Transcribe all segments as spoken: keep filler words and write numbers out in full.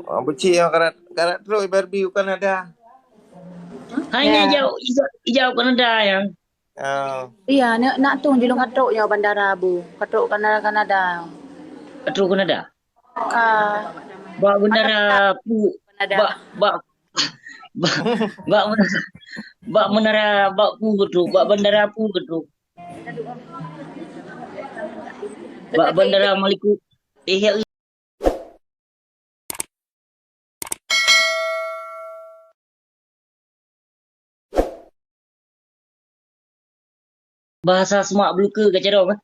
Oh, Abusyik nyang karat, karat trok Barbie u Kanada. Hai, nyan ijak, ijak, ijak u Kanada nyan. Oh. Iya, nak, nak tueng jilong katrok nyoe bandara bu. Katrok Kanada, Kanada. Katrok Kanada? Ah. Bak bandara pu, Kanada. Bak, bak, bak, bak bandara, bak bandara, bak pu keudroe, bak bandara pu keudroe. Bak bandara Malikku, eh, ya. Bahasa semak beulukeue ka carông, eh?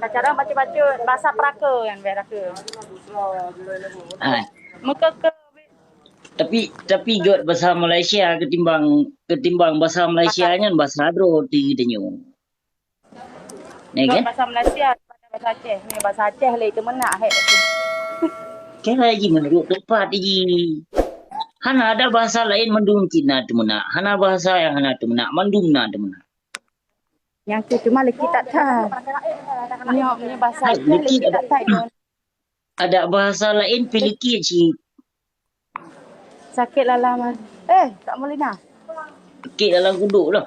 Ka carông bacut-bacut, bahasa Peraka nyan, bahasa Peraka. Ah. Meukeukeu. Tapi, tapi gèt bahasa Malaysia ketimbang, ketimbang bahasa Malaysia nyan bahasa droe di tanyoe. Ya kan? Bahasa Malaysia, bahasa Aceh. Ni bahasa Aceh lé teumeunak, hek. Kira ji menurut tempat ji. Hana ada bahasa lain mandum cit na teumeunak. Hana bahasa nyang hana teumeunak, mandum na teumeunak. Nyang tu cuma likit that that. Nyoe, nyoe bahasa Aceh likit that that nyoe. Ada bahasa lain pih likit cit. Sakét lala ma-, eh, Kak Molina. Sakét lala kuduk lah.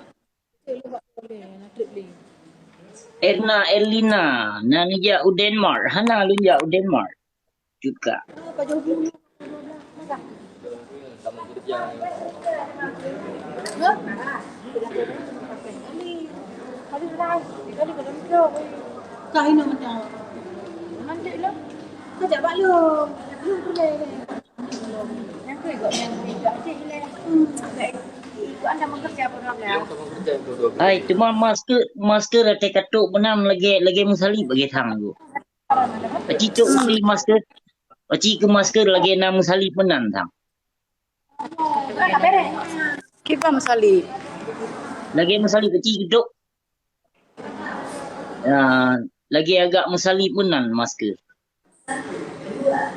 Erna Erlina, na neujak u Denmark. Hana lôn jak u Denmark. Juga. Hai, teuma masker, masker até katrok meunan lagèe, lagèe meusalib bagi thang tu. Aci cok si masker, aci keu masker lagèe na meusalib meunan thang. Kiban meusalib. Lagèe meusalib aci keudok. Ya, lagèe agak meusalib meunan masker.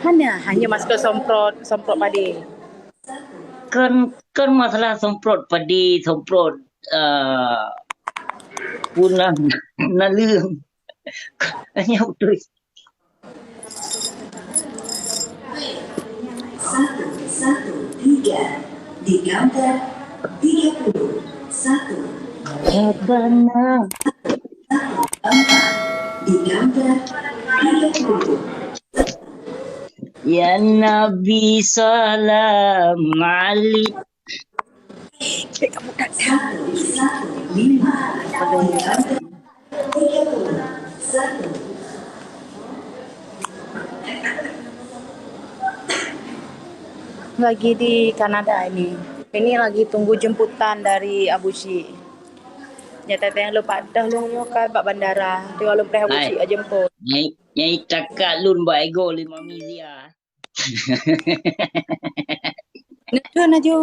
Hana, hanya masker semprot, semprot padé. Kan, kan masalah semprot padé, semprot, eh, pun na, naleueng. Hanya betul. Satu, satu, tiga, di counter tiga puluh satu. Abana. Empat, di counter tiga puluh. Ya Nabi, salam alaik. Satu, satu, lima, di counter Lagi di Kanada ini. Ini lagi tunggu jemputan dari Abusyik. Nyata tayang lôn padah lôn nyoe ka bak bandara. Tengok lôn preh Abusyik jemput. Nyai, nyai takat lôn bak ego lima mizia. Neutron aju.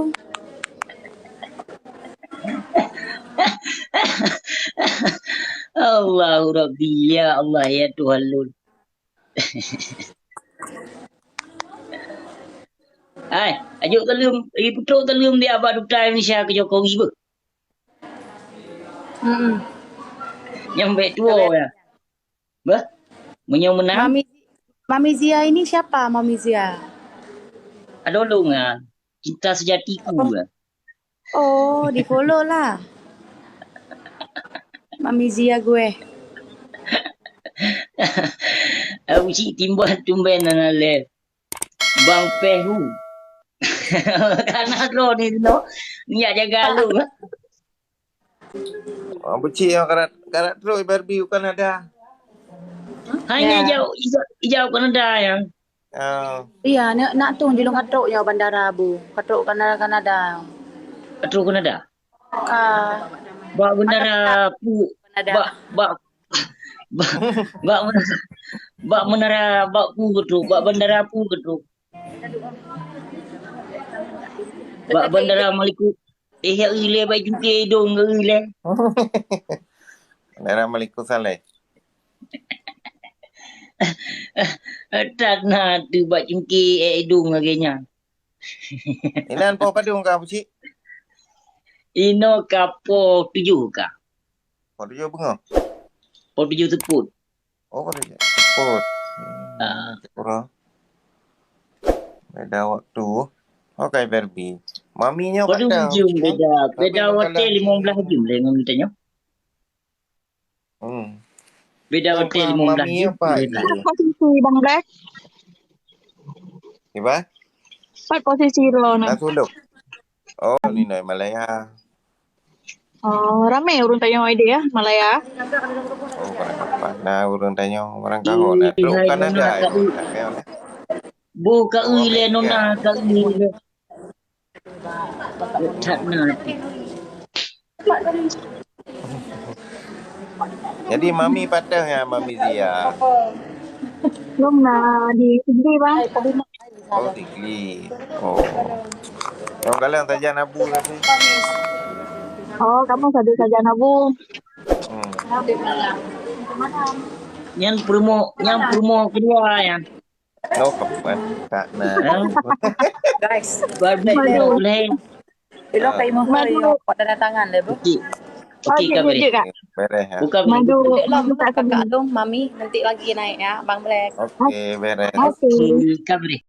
Allahu Rabbi, ya Allah, ya Tuhan lôn. Hai, ajuk taleuem, iputrok taleuem di abah duta Indonesia keu Jokowi beuh. Hmm. Nyang bèk tuwo ya. Beuh, meunyoe meunan. Mami, Mami Zia ini siapa, Mami Zia? Adoe lôn nyan, cinta sejatiku. Oh, di-follow lah. Mami Zia gue. Abusyik timbang tumben na lé. Bang Pehu. Kana droe ni no. Ni jak jaga lu. Abusyik nyang karat, karat trok Barbie u Kanada. Hai, nyan ijak, ijak, ijak u Kanada nyan. Oh. Iya, nak, nak tueng jilong katrok nyoe bandara bu. Katrok Kanada, Kanada. Katrok Kanada? Ah. Bak bandara pu, Kanada. Bak, bak, bak, bak bandara, bak bandara pu keudroe, bak bandara pu keudroe. Bak bandara Malikku, eh, ya, ilèe bak jungke idong ke ilèe. Bandara Malikku Saleh. That na tu bak jungke, eh, idong lagèe nyan. Inan poh padum ka, Abusyik? Inoe ka poh tujoh ka. Poh tujoh beungoh? Poh tujoh seupôt. Oh, poh tujoh seupôt. Hmm, ah. Syukurlah. Beda waktu. Oke, Barbie. Mami nyoe Waduh, kat dah. Jam beda. Tapi beda kalau waktu lima belas jam lah dengan kita nyoe. Hmm. Beda waktu lima belas jam. Mami apa beda. Ini? Posisi Bang Black. Iba? Pat posisi lo na. Dah suluk. Oh, ni Noi Malaya. Oh, ramai ureueng tanyoe idéh ya, Malaya. Oh, barang apa? Nah, ureueng tanyoe, barang kahô na. Ih, hai, Kanada. Nona, Kak, tak payah lah. Bu, Kak, ui, le, Nona, Kak, ui, le. That na. Jadi, Mami patah ya, Mami Zia. Belum na di sini, Bang. Oh, Sigli. Oh. Orang kalian saja nabu lah tu. Oh, kamu saja saja nabu. Hmm. Nyan promo, nyan promo kedua ya. Oh, kapan? Tak nak. Guys, baru boleh. Ilong kai mohon yo, buat tanda tangan le, Bu. Okey. Okey, Kak Beri. Bereh, ha. Buka Beri. Madu, madu tak kena. Dong, Mami, nanti lagi naik ya, Bang Black. Okey, bereh. Okey. Okey, Kak Beri.